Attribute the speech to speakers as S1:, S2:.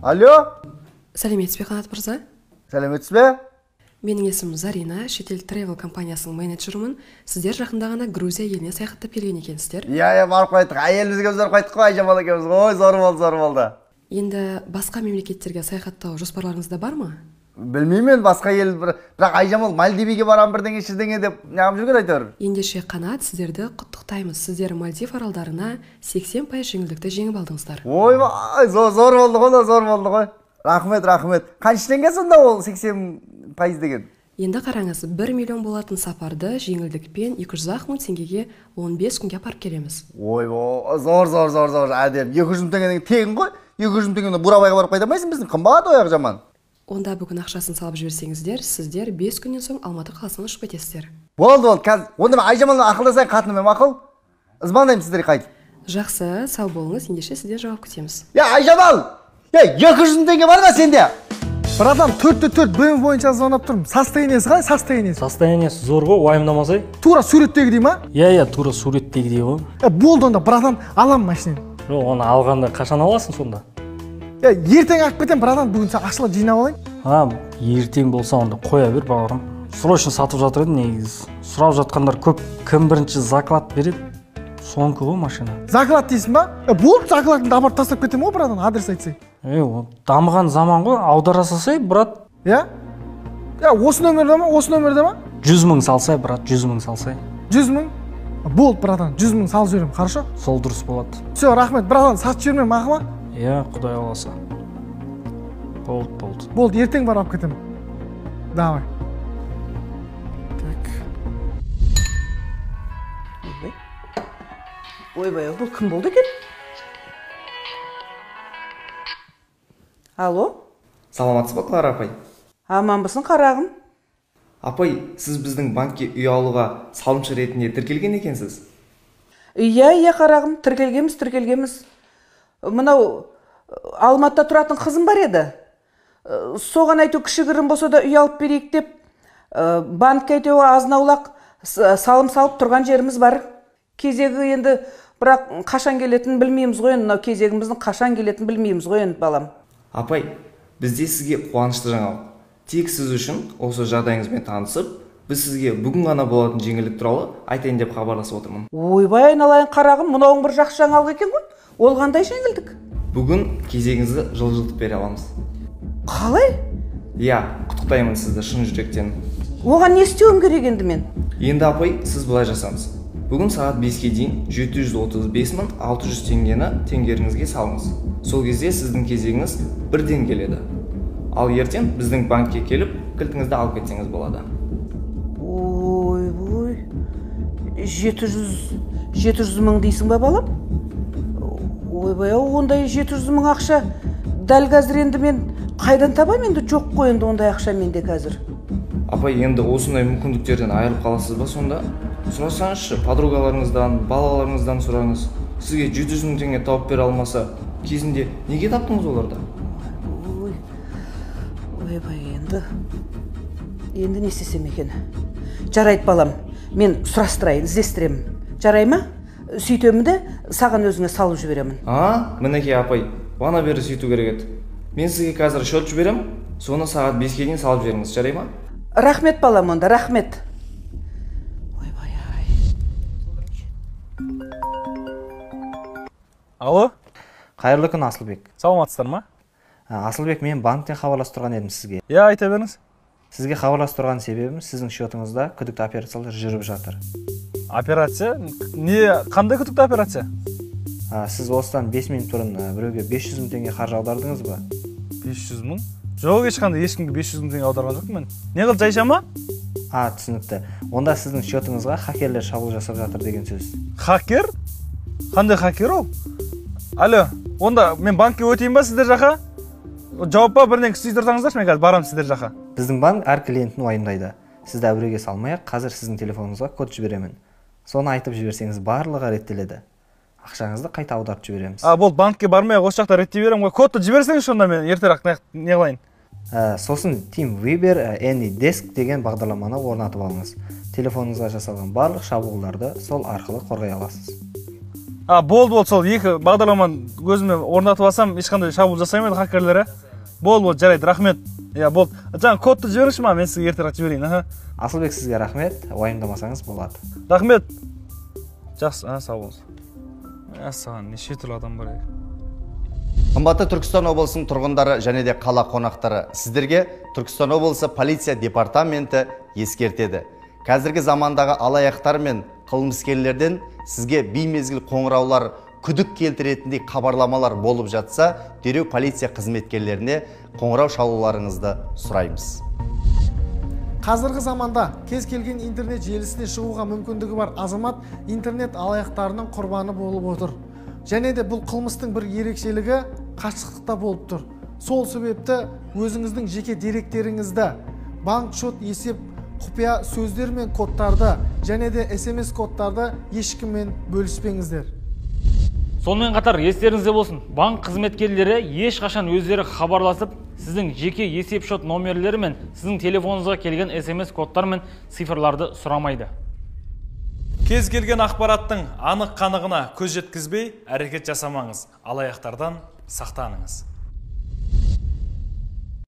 S1: Алло?
S2: Сәлеметсіз бе, Қанат мырза?
S1: Сәлеметсіз бе?
S2: Менің есімім Зарина, шетел тревел компаниясының менеджерімін. Сіздер жақында ғана Грузия еліне саяхаттап келген екенсіздер.
S1: Иә, барып қайттық. Әйелімізге барып қайттық қой, Айжамал екеуміз. Ой, зор болды, зор болды.
S2: Енді басқа мемлекеттерге саяхаттау жоспарларыңызда бар ма?
S1: Білмеймін, басқа ел бір, бірақ Айжамал Мальдивиге барам бірдеңе шірдеңе деп неғып жүрген әйтеуір.
S2: Ендеше Қанат, сіздерді құттықтаймыз. Сіздер Мальдив аралдарына 80% жеңілдікті жеңіп алдыңыздар.
S1: Ойбай, зор болды ғой, зор болды ғой. Рахмет, рахмет. Қанша теңге сонда ол 80% деген?
S2: Енді қараңыз, 1 миллион болатын сапарды жеңілдікпен 200 мың теңгеге 15 күнге апарып келеміз.
S1: Ойбай, зор, зор, зор, зор, әдем. 200 мың теңгенің тегін ғой. 200 мың теңгені Бурабайға барып қайта алмайсың, біздің қымбат ояқ жаман.
S2: Онда бүгін ақшасын салып жіберсеңіздер, сіздер 5 күннен соң Алматы қаласынан ұшып кетесіздер.
S1: Болды, болды. Қазір онда мен Айжамалмен ақылдасайын, қатынымен мақұл. Звондаймын сіздерге қайтып.
S2: Жақсы, сау болыңыз. Ендеше сізден жауап күтеміз.
S1: Я, Айжамал! Я, 200 мың теңге бар ма сенде?
S3: Братан, 4-4 BMW бойынша звондап тұрмын. Состояниесі қалай? Состояниесі.
S4: Состояниесі зор ғой, уайымдамасай.
S3: Тура суреттегідей ма?
S4: Иә, тура суреттегідей ғой.
S3: Болды онда, братан, аламын машинаны.
S4: Жоқ, оны алғанда қашан аласың сонда?
S3: Ертең алып кетемін, братан, бүгін сен ақшалап жинап алайын.
S4: А, ертең болса онда қоя бер, бауырым. Срочно сатып жатыр едім негізі. Сұрап жатқандар көп. Кім бірінші заклад береді, сонікі ғой машина.
S3: Заклад дейсің ба? Болды, закладыңды апарып тастап кетемін ғой, братан, адрес айтсай.
S4: Ол дамыған заман ғой, аудара салсай, брат.
S3: Иә? Иә, осы нөмірде ма? Осы нөмірде ма?
S4: 100 мың салсай, брат, 100 мың салсай.
S3: 100 мың? Болды, братан, 100 мың салып жіберемін, хорошо?
S4: Сол дұрыс болады.
S3: Все, рахмет, братан, сатып жібермей, мақұл ма?
S4: Иә, құдай қаласа. Болды, болды.
S3: Болды, ертең барып алып кетемін. Давай. Так.
S5: Ойбай, бұл кім болды екен? Алло?
S6: Саламатсыз ба, Клара апай?
S5: Аманбысың, қарағым?
S6: Апай, сіз біздің банкке үй алуға салымшы ретінде тіркелген екенсіз?
S5: Иә, иә, қарағым, тіркелгенбіз, тіркелгенбіз. Мынау Алматыда тұратын қызым бар еді. Соған әйтеу кішігірім болса да үй алып берейік деп, банкке әйтеу азын-аулақ салым салып тұрған жеріміз бар. Кезегі енді, бірақ қашан келетінін білмейміз ғой енді, мынау кезегіміздің қашан келетінін білмейміз ғой енді, балам.
S6: Апай, бізде сізге қуанышты жаңалық. Тек сіз үшін осы жағдайыңызбен танысып, біз сізге бүгін ғана болатын жеңілдік туралы айтайын деп хабарласып отырмын.
S5: Ойбай, айналайын қарағым, мынауың бір жақсы жаңалық екен ғой. Ол қандай жеңілдік?
S6: Бүгін кезегіңізді жылжытып бере аламыз.
S5: Қалай?
S6: Иә, құттықтаймын сізді шын жүректен.
S5: Оған не істеуім керек енді мен?
S6: Енді апай, сіз былай жасаңыз. Бүгін сағат 5-ке дейін 735 600 теңгені теңгеріңізге салыңыз. Сол кезде сіздің кезегіңіз бірден келеді. Ал ертең біздің банкке келіп, кілтіңізді алып кетсеңіз болады.
S5: Ой, 700 мың дейсің ба, балам? Ойбай, ондай 700 мың ақша дәл қазір енді мен қайдан табам енді, жоқ қой енді ондай ақша менде қазір.
S6: Апай, енді осындай мүмкіндіктерден айырылып қаласыз ба сонда? Сұрасаңызшы, подругаларыңыздан, балаларыңыздан сұраңыз. Сізге 700 мың теңге тауып бере алмаса, кезінде неге таптыңыз оларды?
S5: Ой, ойбай, енді не істесем екен? Жарайды, балам, мен сұрастырайын, іздестіремін. Жарай ма? Сөйтемін де, саған өзіңе салып жіберемін.
S6: А, мінекей апай, бағана бері сөйту керек еді. Мен сізге қазір счет жіберем, соны сағат 5-ке дейін салып жіберіңіз, жарай ма?
S5: Рахмет, балам, онда, рахмет. Ойбай, ай.
S7: Алло?
S8: Қайырлы күн, Асылбек.
S7: Саламатсыздар ма?
S8: Асылбек, мен банктен хабарласып тұрған едім сізге.
S7: Иә, айта беріңіз.
S8: Сізге хабарласып тұрған себебім, сіздің счетыңызда күдікті операциялар жүріп жатыр.
S7: Операция? Не, қандай күдікті операция?
S8: Сіз осыдан 5 минут бұрын біреуге 500 мың теңге қаржы аудардыңыз ба?
S7: 500 мың? Жоқ, ешқандай ешкімге 500 мың теңге аударған жоқпын мен. Не қылды, жайша ма?
S8: А, түсінікті. Онда сіздің счетыңызға хакерлер шабуыл жасап жатыр деген сөз.
S7: Хакер? Қандай хакер ол? Алло, онда мен банкке өтейін ба сіздер жаққа? Жауап па, бірден күшті тұрсаңыздаршы, мен қазір барамын сіздер жаққа.
S8: Біздің банк әр клиентін уайымдайды. Сізді әуреге салмай-ақ, қазір сіздің телефоныңызға код жіберемін. Соны айтып жіберсеңіз, барлығы реттеледі. Ақшаңызды қайта аударып жібереміз.
S7: А, болды, банкке бармай осы жақта реттей беремін ғой. Кодты жіберсеңізші, онда мен ертерек не қылайын.
S8: Сосын TeamViewer AnyDesk деген бағдарламаны орнатып алыңыз. Телефоныңызға жасалған барлық шабуылдарды сол арқылы қорғай аласыз.
S7: А, болды, болды, сол екі бағдарламаны өзіме орнатып алсам, ешқандай шабуыл жасай алмайды хакерлер, ә? Болды, болды, жарайды, рахмет. Иә, болды. Жаңа кодты жіберіңізші маған, мен сізге ертерек жіберейін, аха.
S8: Асылбек, сізге рахмет, уайымдамасаңыз болады.
S7: Рахмет. Жақсы, а, сау болыңыз. Мәссаған, неше түрлі адам бар екен.
S1: Қымбатты Түркістан облысының тұрғындары және де қала қонақтары, сіздерге Түркістан облысы полиция департаменті ескертеді. Қазіргі замандағы алаяқтар мен қылмыскерлерден сізге беймезгіл қоңыраулар, күдік келтіретіндей хабарламалар болып жатса, дереу полиция қызметкерлеріне қоңырау шалуларыңызды сұраймыз.
S3: Қазіргі заманда кез келген интернет желісіне шығуға мүмкіндігі бар азамат интернет алаяқтарының құрбаны болып отыр. Және де бұл қылмыстың бір ерекшелігі қашықтықта болып тұр. Сол себепті өзіңіздің жеке деректеріңізді, банк шот есеп, құпия сөздер мен кодтарды және де СМС кодтарды ешкіммен бөліспеңіздер.
S9: Сонымен қатар естеріңізде болсын, банк қызметкерлері ешқашан өздері хабарласып, сіздің жеке есеп шот номерлері мен сіздің телефоныңызға келген СМС кодтар мен цифрларды сұрамайды.
S7: Кез келген ақпараттың анық қанығына көз жеткізбей әрекет жасамаңыз, алаяқтардан сақтаныңыз.